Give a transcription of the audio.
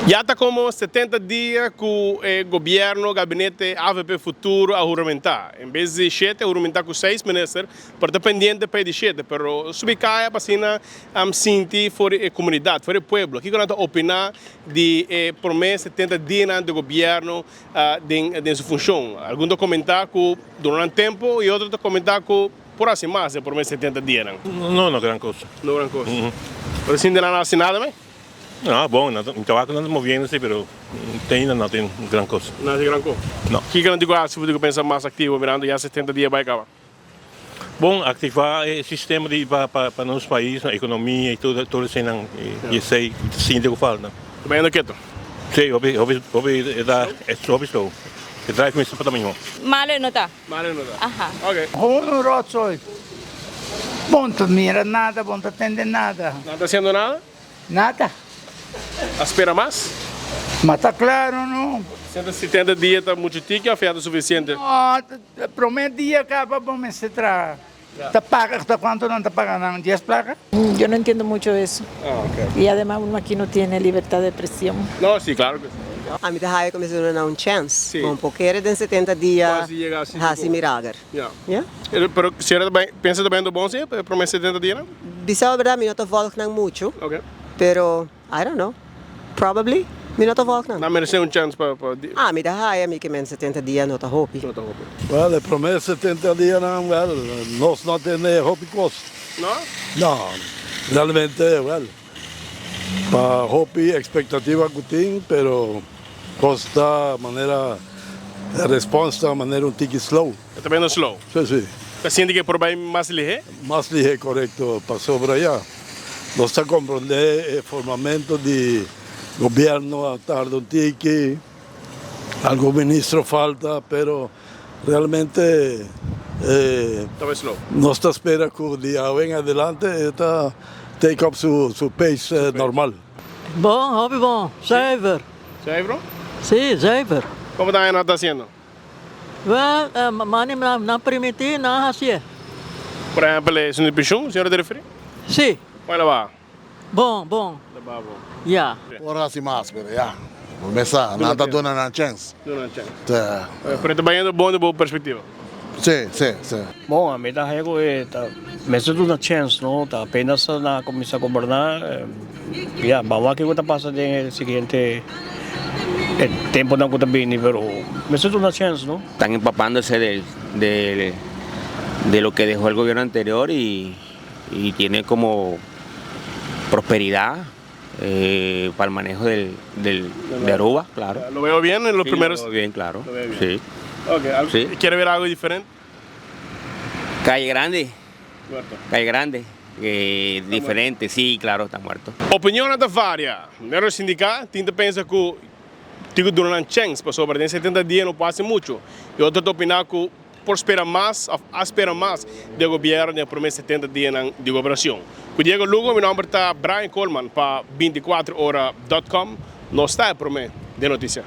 Ya ta como 70 dia cu e gobierno, gabinete avp Futuro a huramenta. En bes di shete, a huramenta cu seis minister, pero ta pendiente pa e di shete. Pero subi caya pa asina sinti for e comunidad, for e pueblo. Kico nan ta opina di e prome 70 dianan di gobierno den su funcion. Algun ta comenta cu dura nan tempo y otro ta comenta cu por haci mas den prome 70 dianan. No, no gran cosa. No gran cosa. Pero sinti nan a haci nada me? Ah, bon, nan ta, mi tabaco nan ta moviéndose, pero te ainda no tin gran cosa. No haci gran cosa? No. Kico nan tin cu haci pa pensa mas activo mirando ya 70 dia bay caba? Bon, activa e sistema di pa pa pa nos pais, nos economia y tur tur eseinan y esei ta sinti cu falta. Ta bayendo keto? Si, hopi hopi hopi e ta hopi slow. E drive mester por ta miho. Malo e no ta. Malo e no ta. Aha. Ok. Gewoon un rotzooi. Bon ta mira nada, bon ta tende nada. Nan ta haciendo nada? Nada. A spera mas? Ma ta claro no. 170 dia ta mucho tiki of ya ta suficiente? No, prome dia caba bo mester traha. Ta paga, ta cuanto nan ta paga nan? Dies placa? Yo no entiendo mucho eso. Ah, ok. Y ademas uno aquí no tiene libertad de expresión. No, sí, claro que sí. Ami ta haya ku mester duna nan un chèns. Sí. Bon por kere den 70 dia Quasi yega así hasi mirager. Ya. Ya. Pero señora ta bay, pensa ta bayendo bon sí, pa e prome 70 dianan? Bisa bo berdad mi no ta volg nan mucho. Ok. Pero I don't know. Probably mi no ta volg nan. Nan merece un chance pa pa di. Ah mi ta haya mi ke men 70 dia no ta hopi. No ta hopi. Wel e prome 70 dianan wel nos no tene hopi kos. No? No. Realmente wel pa hopi expectativa ku tin pero kos ta manera e respons ta manera un tiki slow. E ta bayendo slow. Si si. Ta sinti ke por bay mas lihe? Mas lihe korekto pasobra ya nos ta komprondé e formamento di gobierno a tarda un tiki, algun ministro falta pero realmente Ta bay slow. nos ta spera ku di awe en adelante e ta take up su pace normal. Bon, hopi bon. Zuiver. Zuiver? Si, zuiver. Komo ta nan ta hasiendo? Wel, mane nan permití, nan a hasié. Por ehempel, e asuntu di penshun, señora ta referí? Sí. Kon el a baha? Bon, bon. El a baha bon. Ya. Por hasi mas, pero ya. Bo mes sa, nan ta duna nan chèns. Duna nan chèns. Sí. Pero e ta bayendo bon di bo perspektiva? Sí, sí, sí. Bon, ami ta haya ku e ta mester duna chèns, no? Ta apenas nan a kuminsá goberná. Ya, ban wak kiko ta pasa den e siguiente e temponan ku ta bini, pero mester duna chèns, no? Están empapándose del, del, de lo que dejó el gobierno anterior y, y tiene como prosperidad eh, para el manejo del, del, de Aruba, claro. Lo veo bien en los Sí, primeros. Lo veo bien, claro. Lo veo bien. Sí. Ok, al- Sí. ¿Quiere ver algo diferente? Calle Grande, Muerto. Calle Grande, eh, diferente, sí, claro, está muerto. Opinionnan ta varia. Mero sindiká tin ta pensa ku tin ku duna nan chèns pasobra den 70 dia no por hasi muchu. I otro ta opiná ku por spera mas òf a spera mas di e gobièrnu den e promé 70 dianan di gobernashon. Ku Diego Lugo, mi nòmber ta Brian Koolman pa 24 ora dòt kòm. Nos ta e promé den notisia.